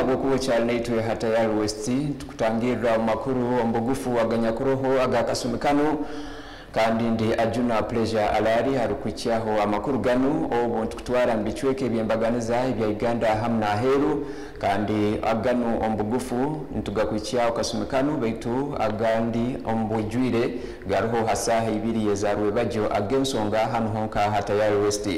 Habwokuba okyali naitwe ha Tayari West, tukutangirra mu makuru omubugufu aganyakuroho agakasumi kanu, kandi ndi Ajuna Pleasure Alali arukuhikyaho amakuru ganu obu ntukutwara mu bicweka eby'embaganiza ebya Uganda hamu n'aheeru. Kandi aganu omubugufu ntugakuhikyaho kasumi kanu, baitu agandi omu bwijwire garuho ha saaha 2 eza rwebagyo ag'ensonga hanu honka ha Tayari West.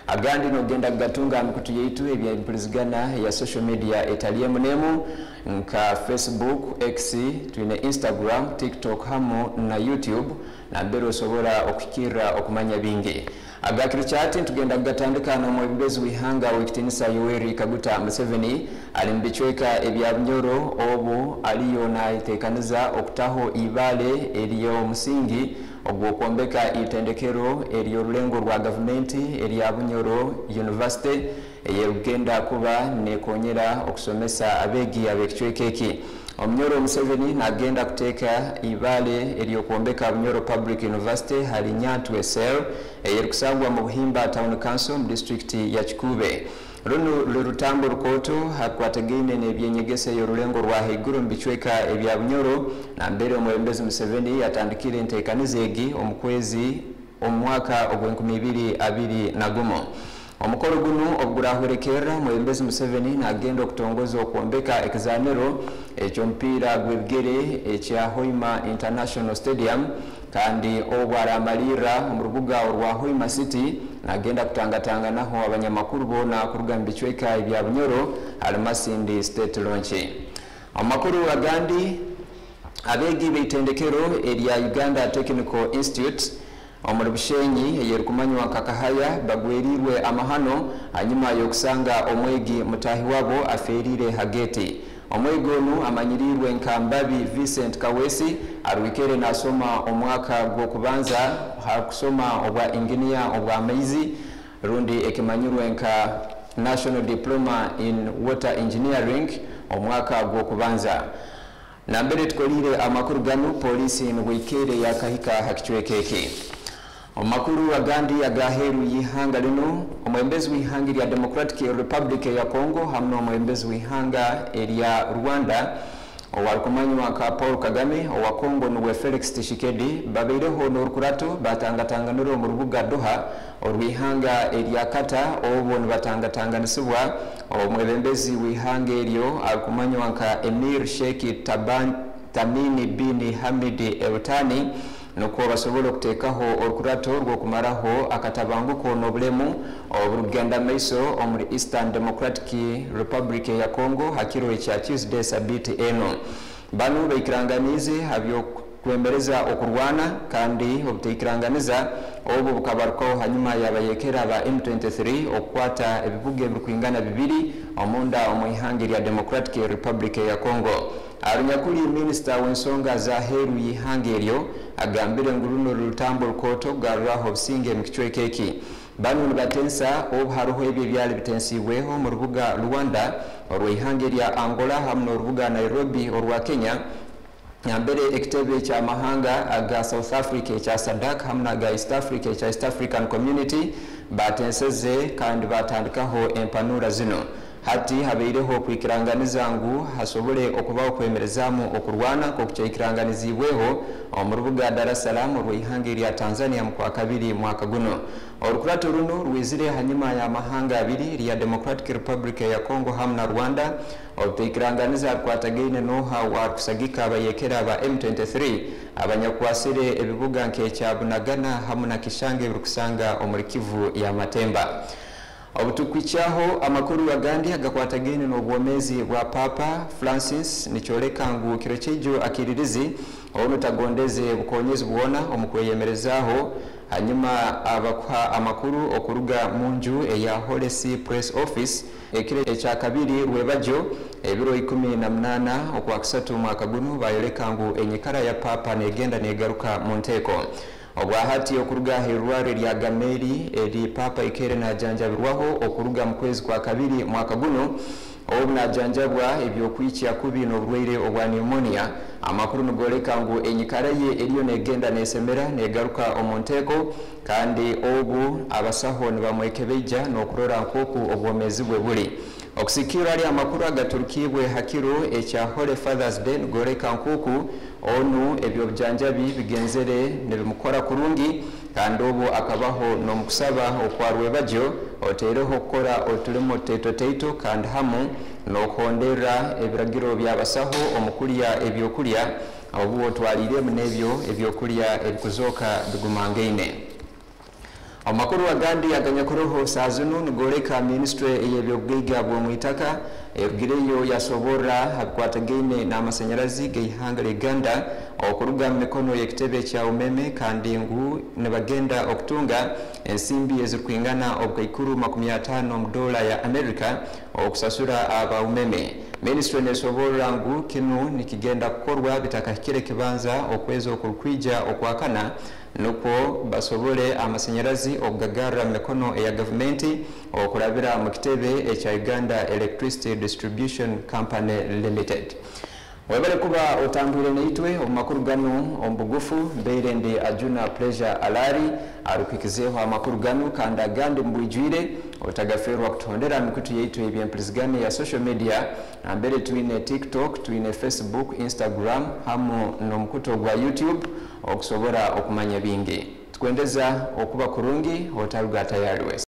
Agandi nogenda kugatunga ha mikutu yaitu ebyempulizigana eya social media etali emu n'emu nka Facebook, X, twine Instagram, TikTok hamu na YouTube, nambere osobora okuhikirra okumanya bingi. Agakiro kyati ntugenda kugatandika n'omwebembezi w'ihanga w'ekitinisa Yoweri Kaguta Museveni ali mu bicweka ebya Bunyoro, obu aliyo nayetekaniza okutaho ibale ery'omusingi ogw'okwombeka itendekero ery'orulengo rwa gavumenti erya Bunyoro University eyerugenda kuba nekonyera okusomesa abeegi ab'ekicweka eki. Omunyoro Museveni nagenda kuteeka ibale ery'okwombeka Bunyoro Public University hali Nyantwe Cell eyerukusangwa mu Buhimba Town Council mu disitulikiti ya Kikuube. Runu rurutambo rukooto hakwatagaine n'ebyenyegesa y'orulengo rwa haiguru mu bicweka ebya Bunyoro, nambere omwebembezi Museveni yatandikire enteekaniza egi omu kwezi omu mwaka ogw'enkumi ibiri abiri na gumu. Omukoro guno obugurahwerekerra, mwebembezi Museveni nagenda okutongoza okwombeka ekizaniro eky'omupiira gw'ebigere ekya Hoima International Stadium, kandi obu aramalirra omu rubuga orwa Hoima City nagenda kutangatanganaho abanyamakuru boona kuruga mu bicweka ebya Bunyoro hali Masindi State Launch. Amakuru agandi, abeegi b'itendekero erya Uganda Technical Institute omuri Bushenyi eyerukumanywa nka Kahaya bagwerirwe amahano hanyuma y'okusanga omwegi mutahi wabo aferire hageti. Omwegi onu amanyirirwe nka Mbabi Vincent Kawesi arwikere nasoma omwaka gw'okubanza hakusoma obwa engineer obw'amaizi rundi ekimanyirwe nka National Diploma in Water Engineering omwaka gw'okubanza. Nambere tukolire amakuru ganu, polisi nibwikere yakahika ha kicweka eki. Omakuru agandi agaheru y'ihanga lino, omwembezi w'ihanga erya Democratic Republic ya Congo hamu n'omwembezi w'ihanga erya Rwanda owarukumanywa nka Paul Kagame, owa Congo nuwe Felix Tshisekedi, babaireho n'orukurato batangatanganira omu rubuga Doha orw'ihanga erya Qatar, obu nibatangatanganisibwa omwebembezi w'ihanga eryo arukumanywa nka Emir Sheikh Tamini bin Hamid Al Thani, nukwo basobole okuteekaho orukurato rw'okumaraho akatabanguko n'obulemu oburugenda maiso omuri Eastern Democratic Republic ya Congo hakiro ekya Tuesday sabiti eno. Banu baikiranganiize habyokwemereza okurwana, kandi obutaikiranganiza obu bukabarukaho hanyuma yabayekera ba M23 okukwata ebibuga ebirukwingana bibiri omunda omu ihanga erya Democratic Republic ya Congo. Arunyakuli minisita w'ensonga za heeru y'ihanga eryo agambire ngu runo rurutambo rukooto kugaruraho obusinge mu kicweka eki. Banu nibatensa obu haruho ebyo ebyali bitensiibweho mu rubuga Luanda orw'ihanga erya Angola hamu n'orubuga Nairobi orwa Kenya, nambere ekitebe eky'amahanga aga South Africa ekya SADC hamu n'aga East Africa ekya East African Community batenseze kandi batandikaho empanura zino. Hati habaireho okwikiranganiza ngu hasobole okubaho okwemerezaamu okurwana nk'oku kyaikiranganiziibweho omu rubuga Dar es Salaam orw'ihanga erya Tanzania mu kwakabiri mwaka guno. Orukurato runo rwizire hanyuma y'amahanga abiri erya Democratic Republic ya Congo hamu na Rwanda obutaikiranganiza rukwatagaine n'oha warukusagika abayekera ba M23 abanyakwasire ebibuga nk'ekya Bunagana hamu na Kishanga ebirukusanga omuri Kivu ya Matemba. Obutukwichaho amakuru agandi agakwatagaine n'obwomezi bwa Papa Francis, nikyoleka ngu kiro kyaijo akiririzi onu tagondeze bukonyezi bwona omu kweyemerezaaho, hanyuma abakuha amakuru okuruga mu nju eya Holy See Press Office ekiro ekya kabiri rwebagyo ebiro 18 okwakusatu mwaka guno bayoleka ngu enyikara ya Papa negenda negaruka mu nteeko. Obwahati okuruga erwaro erya Gameri eri Papa ikere najanjabirwaho okuruga mu kwezi kwa kabiri mwaka guno, obu najanjabwa ebyokwikya kubi n'oburwaire obwa pneumonia. Amakuru nigoleka ngu enyikara ye eriyo negenda nesemera negaruka omu nteeko, kandi obu abasaho nibamwekebeija n'okurora nk'oku obwomezi bwe buli. Okusikirra ali amakuru agaturukibwe hakiro ekya Holy Fathers Day nigoreka nkuku onu ebyobujanjabi bigenzere nibimukora kurungi, kandi obu akabaho n'omukusaba okwa rwebagyo oteireho okukora otulimo teito kandi hamu n'okuhonderra ebiragiro by'abasaho omu kulya ebyokulya obu otwaliiremu n'ebyo ebyokulya ebikuzoka bigumangaine. Amakuru agandi aganyakuroho saa zinu nigoreka minisitule ey'ebyobugaiga bw'omwitaka erugireyo yasoborra habikwatagaine n'amasanyarazi g'eihanga lya Uganda okuruga mu mikono y'ekitebe kya umeme, kandi ngu nibagenda okutunga ensimbi ezirukwingana obukaikuru 50 mu dola ya Amerika okusasura aba umeme. Minisitule nesoborra ngu kinu nikigenda kukorwa bitakahikire kibanza okwezi okurukwija okwakana, nukwo basobole amasanyarazi okugagarra mu mikono eya gavumenti okurabira mu kitebe ekya Uganda Electricity Distribution Company Limited. Webale kuba otambwire naitwe omu makuru ganu omu bugufu. Mbeire ndi Ajuna Pleasure Alari arukuhikizeeho amakuru ganu kandi agandi mubwijwire. Otagaferwa kutuhondera mikutu yaitu ebyempulizigane ya social media, nambere twine TikTok, twine Facebook, Instagram hamu n'omukutu gwa YouTube okusobora okumanya bingi. Tukwendeza okuba kurungi, otaruga tayari wese.